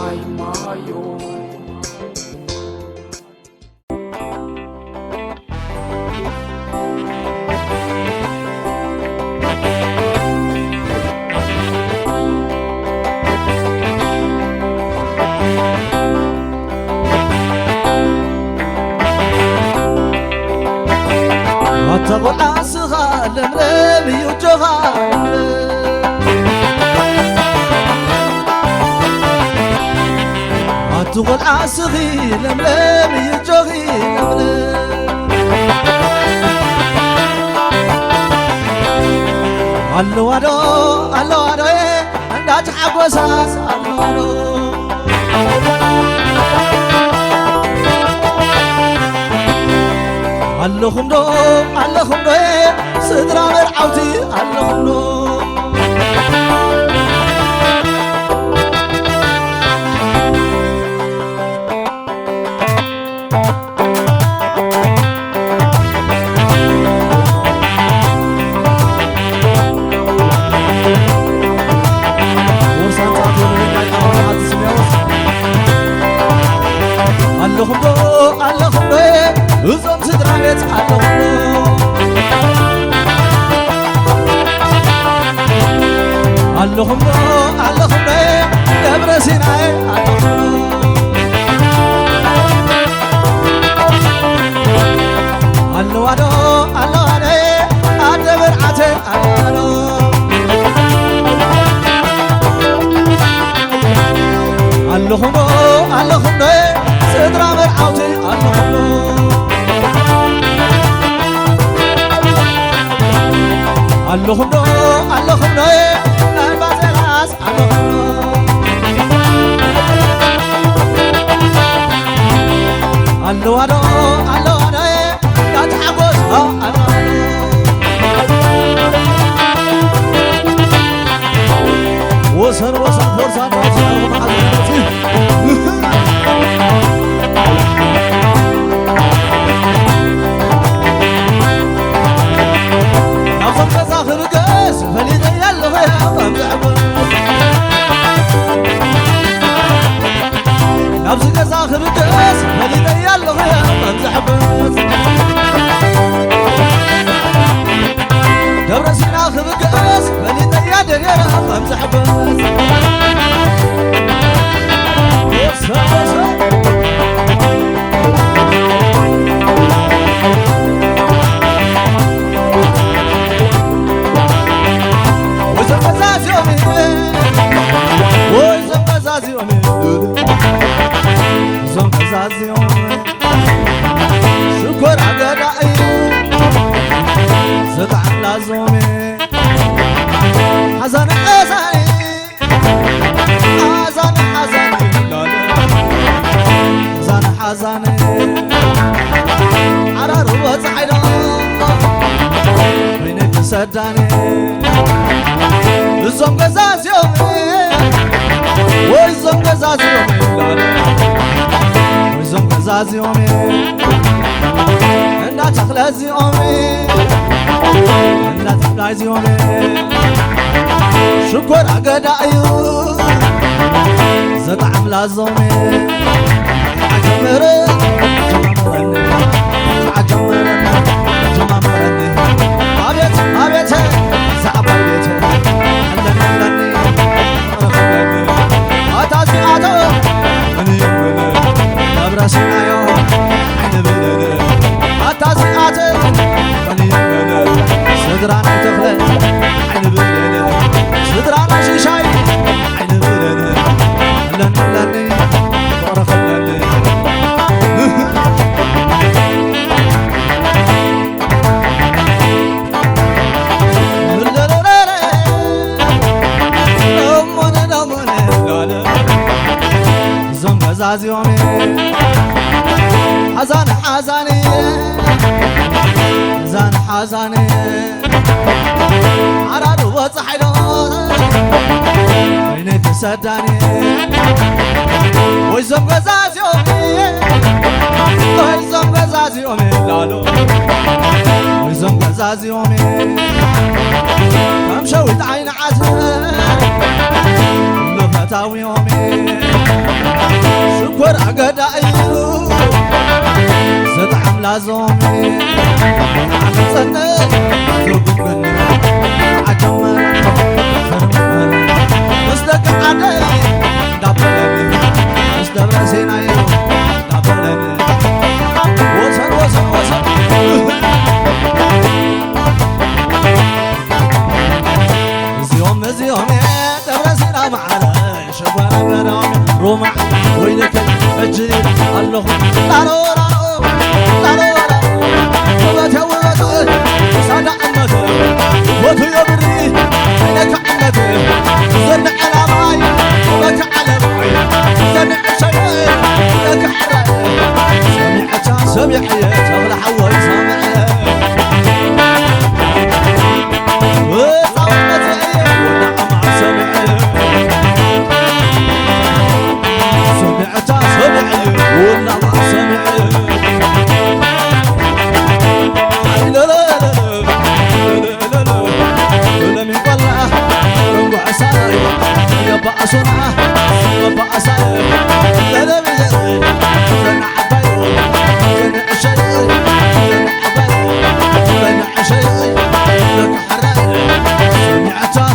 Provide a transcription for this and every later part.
ኣይማዮ። ኣታ ቆልዓ ስኻ ለምለም እዩ ጆኻ ለምለም። ኣቲ ቆልዓ ስኺ ለምለም እዩ ጆኺ ለምለም። ኣለዋ ዶ ኣለዋ ዶ እንዳተሓጎሳስ ኣለዋ ዶ። ኣለኹም ዶ ኣለኹም ዶ ስድራ መርዓውቲ ኣለኹም ዶ። ኣለኹም ዶ ኣለኹም ዶ እዞም ስድራ ቤት ኣለኹም ዶ። ኣለኹም ዶ ኣለኹም ዶ ደብረ ሲናይ ኣለኹም ዶ። ኣለዋ ዶ ኣለዋ ዶ ኣደ ብርዓተ ኣለዋ ዶ። ኣለኹም ዶ ኣለኹም ዶ ስድራ መርዓውቲ ኣለኹም ዶ። ኣለኹም ዶ ኣለኹም ዶ ናይ ባዜራስ ኣለኹም ዶ። ኣለዋ ዶ ኣለዋ ዶ እንዳተሓጎስ ኣለዋ ዶ። ወሰን ወሰን ፎርሳ እንዳውፅኣ መዓዝ ናብዞም ገዛ ክብገስ ፈሊጠ ኣለኹ ከም ዘዕብስ። ናብዚ ገዛ ክብገስ ፈሊጠ ኣለኹ ከም ዘዕብስ። ደብረ ሲና ክብገስ ፈሊጠ እያ ደኔራ ከም ዘዕብስ። ወሰ ወሰ ወዘ መዛዚኦም ወይ ዘመዛዚኦም እዞም መዛዚኦም ሽኮር ኣገዳ እዩ ዘጣዕም ላዞም ሓዛን ሓዛን ሓዛን ሓዛን ሓዛን ሓዛን ዓራርቦ ጻዕዳ በይነይ ተሰዳኒ እዞም ገዛ እዚኦም ወይ እዞም ገዛ እዚኦም ወይ እዞም ገዛ እዚኦም እንዳ ተኽለ እዚኦም እንዳ ተኽለ እዚኦም ሽኮር ኣገዳ እዩ ዘጣዕም ላዞም ኣጀመረ ጀማመረኒ ኣጀመረኒ ጀማመረኒ ኣቤት ኣቤት ዛዕባይ ቤት ኣለኒ ኣለኒ ረኸበኒ ኣታ እዚኣቶ መን እዮም መብረስናዮ ንብለኒ ኣታ እዚኣቶ መን እዮም ስድራ ናይ ተኽለ ዓይኒ ብለኒ ስድራ ናይ ሽሻይ ዓይኒ ብለኒ ኣለኒ ኣለኒ ፍቕሪ ክለኒ እዞም ገዛዚኦም ሓዛን ሓዛን ሓዛን ሓዛን ዓራርቦ ጸሓይ ዶ ወይነይ ተሰዳኒ ወይዞም ገዛዚኦም ወይዞም ገዛዚኦም ላሎ ወይዞም ገዛዚኦም ከም ሸዊት ዓይኒ ዓተር ታዊዮሜ ሽኮር ኣገዳእዩ ዘጥዓም ላዞሜ ኣመፀነ ትርጉም ግን ዓጀመ ምስ ደቂ ዓደይ እንዳበለኒ ምስ ደብረ ሲናዮ እንዳበለኒ ወሰን ወሰን ወሰን እዚኦም እዚኦም ደብረ ሲና ማዕረ ሸጓራ ገዳም ሮማ ወይለከ እጅ ኣለኹ ላሎ ላሎ ላሎ ላሎ ውበት ውበት ሳዳ ዕመት ሞቱ የብሪ ነካ ዕመት ዘርነ ዕላማይ ነካ ዓለማይ ዘርነ ዕሸይ ነካ ሕረ ሰሚዐታ ሰሚዐየ ተኽለ ሓወይ ሰሚዐ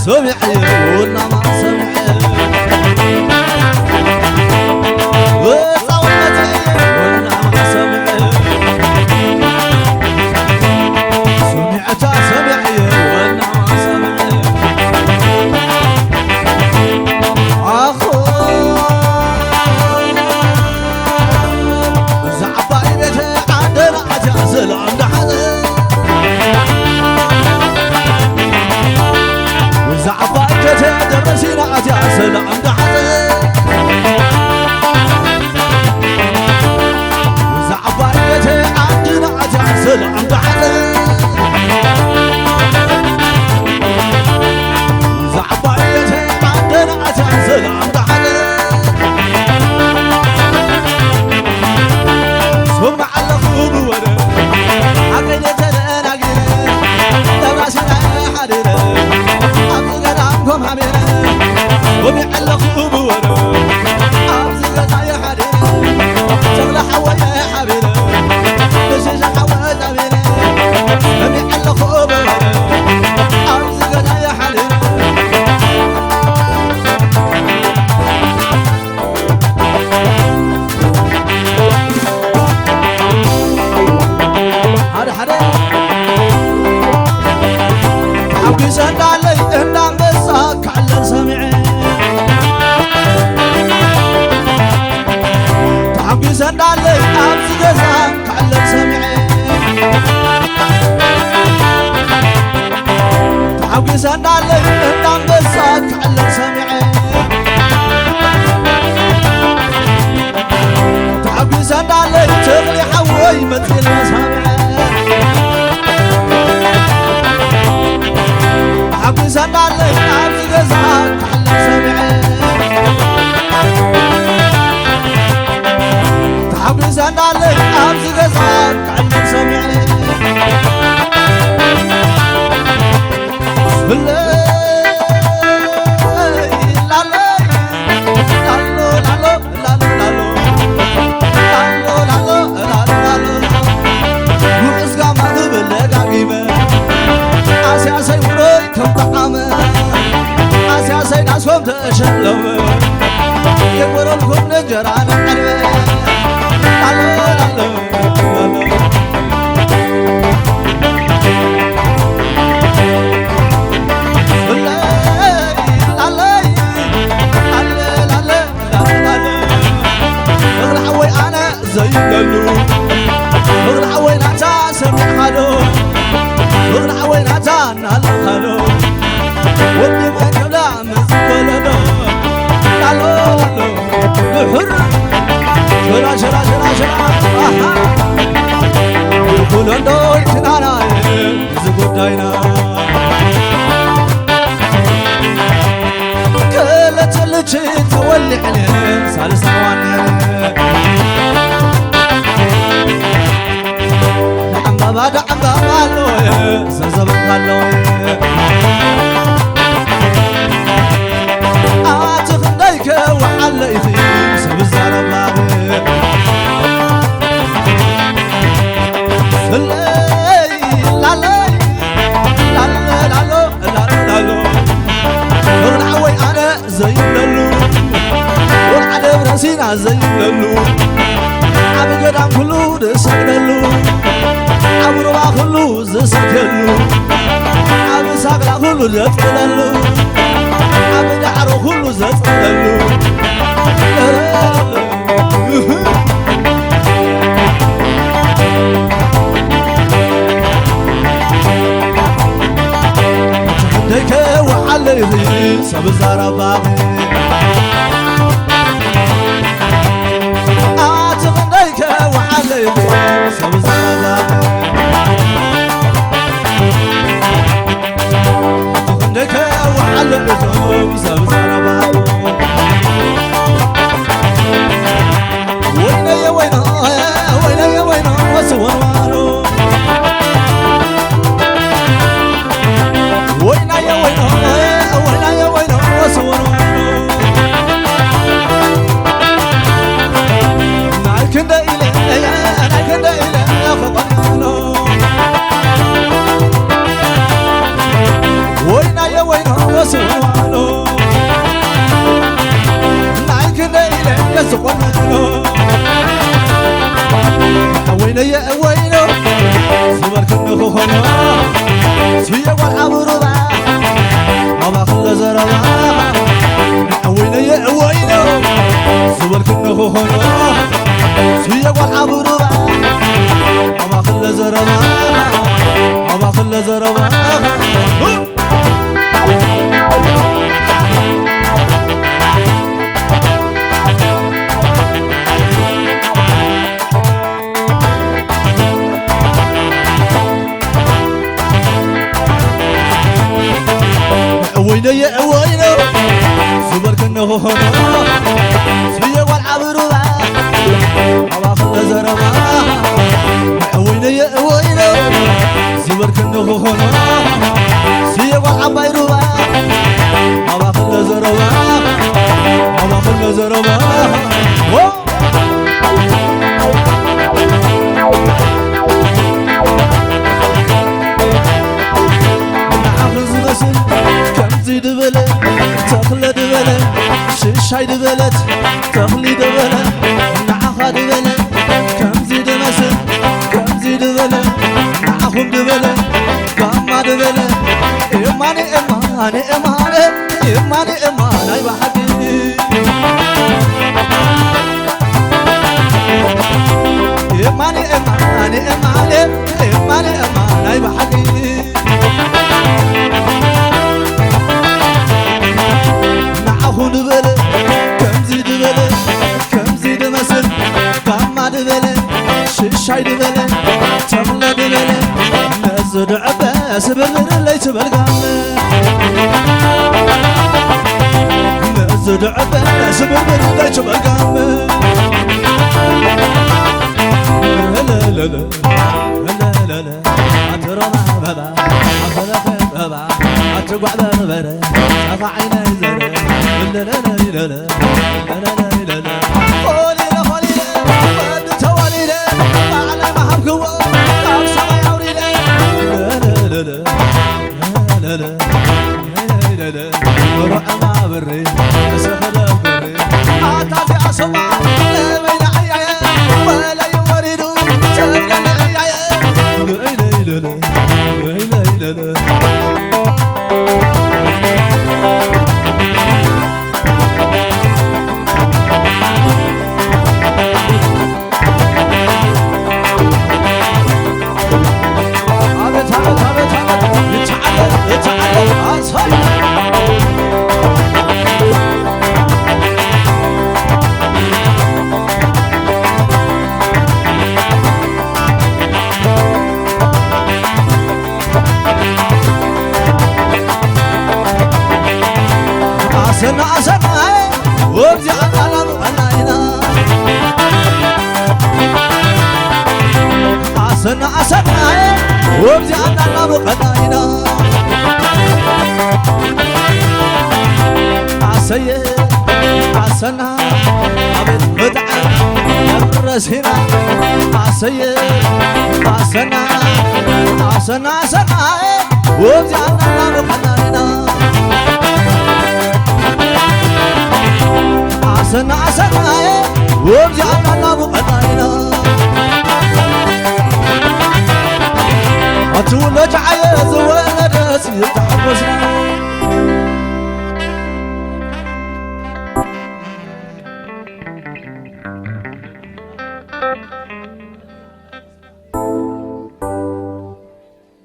ሰሚዐ ውናማ ሰሚዐ ወፃውነት ውናማ ሰሚዐ ሰሚዐታ ሰሚዐ ውናማ ሰሚዐ ኣኾ ብዛዕባ ቤተ ዓደና ኣትያ ሰላም ደሓነ ብዛዕባ ቤተ ደብረ ሲና ኣትያ ሰላም ደሓነ ብዛዕባ ቤተ ዓድና ኣትያ ሰላም ደሓነ ብዛዕባ ቤተ ዓደና ኣትያ ሰላም ደሓነ ሰማዕ ኣለኹ ብወረ ሓቀይ ተደናጊረ ተባሲና ሓዲረ ኣብዚ ገዳምኩም ሓቢረ ሰሚዐ ኣለኹ ብወረ ኣብዚ ገዛ ይሓዲረ ተኽለ ሓወየ ሓቢረ ብሽሻ ሓወ ጣቢረ ሰሚዐ ኣለኹ ብወረ ኣብዚ ገዛ ይሓዲረ ሓደ ሓደ ተሓጒሰ እንዳለይ እንዳንበሳ ክዕለል ሰሚዐ ተሓጒሰ እንዳለይ ኣብዚ ገዛ ክዕለል ሰሚዐ ተሓጒሰ እንዳለይ እንዳንበሳ ክዕለል ሰሚዐ ተሓጒሰ እንዳለይ ተኽሊ ሓወይ መፂእና ሰሚዐ ተሓጒሰ እንዳለይ ኣብዚ ገዛ ክዕለል ሰሚዐ ተሓጒሰ እንዳለይ ኣብዚ ገዛ ክዕለል ሰሚዐ ብለይ ላለይ ላሎ ላሎ ላሎ ላሎ ላሎ ላሎ ላሎ ላሎ ውዑስ ጋማ ክብል ደጋጊመ ኣስያሰይ ውሮይ ከም ጠዓመ ኣስያሰይ ናስኮም ተሸለመ የጎረልኩም እንጀራ ንዓድበ ላሎ ላሎ ዘይብለሉ ፍቕሪ ሓወይ ናታ ሰሚዕኻዶ ፍቕሪ ሓወይ ናታ እናለኻዶ ወዲ መን ክብላ ምስ ወለዶ ላሎ ላሎ ድሑር ዘይብለሉ፣ ኣብ ገዳም ኩሉ ዝሰግደሉ፣ ኣብ ሩባ ኩሉ ዝሰግደሉ፣ ኣብ ሳግላ ኩሉ ዘጽለሉ፣ ኣብ ዳዕሮ ኩሉ ዘጽለሉ። ደይከ ወዓለይ ሰብ ዛረባኺ ኣቲ ክንደይ ከወዓለ ሰብ ዘረባ ኣቲ ክንደይ ከወዓለ እቶም ሰብ ዘረባ ወይነየ ወይነ ወይነየ ወይነ ስወርዋሮ ወይናየ ወይኖ፣ ወይናየ ወይኖ፣ ስውር ወይኖ። ናይ ክንደ ኢለ፣ ናይ ክንደ ኢለ ክቆኖ። ወይናየ ወይኖ፣ ስውር ወይኖ። ናይ ክንደ ኢለ ክቆኖ። ወይነየ ወይኖ፣ ዝበልክኒ ክኾኖ። ስየ ጓል ኣብ ሩባ ኣባኽለ ዘረባ ንዓወይነየ እወይኖ ዝበልክኒ ክኾኖ ስየ ጓል ኣብ ሩባ ኣባኽለ ዘረባ ኣባኽለ ዘረባ ወይነየ ወይነ ዝበልክኒ ክኾኖ ስየ ጓል ዓቢ ሩባ ኣባኽለ ዘረባ ወይነየ ወይነ ዝበልክኒ ክኾኖ ስየ ጓል ዓባይ ሩባ ኣባኽለ ዘረባ ኣባኽለ ዘረባ ንዓኺ ዝመስል ከምዚ ድበለ ተኽለ ድበለ ሽሻይ ድበለት ተኽሊ ድበለ ንዓኻ ድበለ ከምዚ ድመስል ከምዚ ድበለ ንዓኹም ድበለ ጋማ ድበለ እማኒ እማኒ እማኒ እማኒ እማናይ ብሓቂ እማኒ እማኒ እማኒ እማኒ እማናይ ብሓቂ ንዓኹ ድበለ ከምዚ ድበለ ከምዚ ድመስል ጋማ ድበለ ሽሻይ ድበለ ተኽለ ድበለ ነዚ ድዕበ ስብርብር ለይትበል ጋመ ነዚ ድዕበ ስብርብር ለይትበል ጋመ ለለለለ ለለለለ ኣትሮማ በባ ኣፈለኸ በባ ኣትጓዕ በርበረ ጸፋ ዓይነይ ዘረ ለለለይለለ ለለለይለለ ኾሊለ ኾሊለ ወዲ ተወሊደ ባዕላይ መሃብክዎ ካብ ሰማይ ኣውሪደ ለለለለ ለለለ ለለለ ሩዕማ ብሪ እስኽደ ብሪ ኣታ እዚኣ ስማ ለበይና ዕያየ ወለዩ ወሪዱ ተብለኒ ዕያየ ለይለይለለ ለይለይለለ ኣሰና ኣሰና ወብዚ ኣጣላሉ ቀናይና ኣሰና ኣሰና ወብዚ ኣጣላሉ ቀናይና ኣሰየ ኣሰና ኣቤት ብጣዕሚ ነብረሲና ኣሰየ ኣሰና ኣሰና ኣሰና ወብዚ ኣጣላሉ ቀናይና ኣሰና ኣሰና ወብዚኣ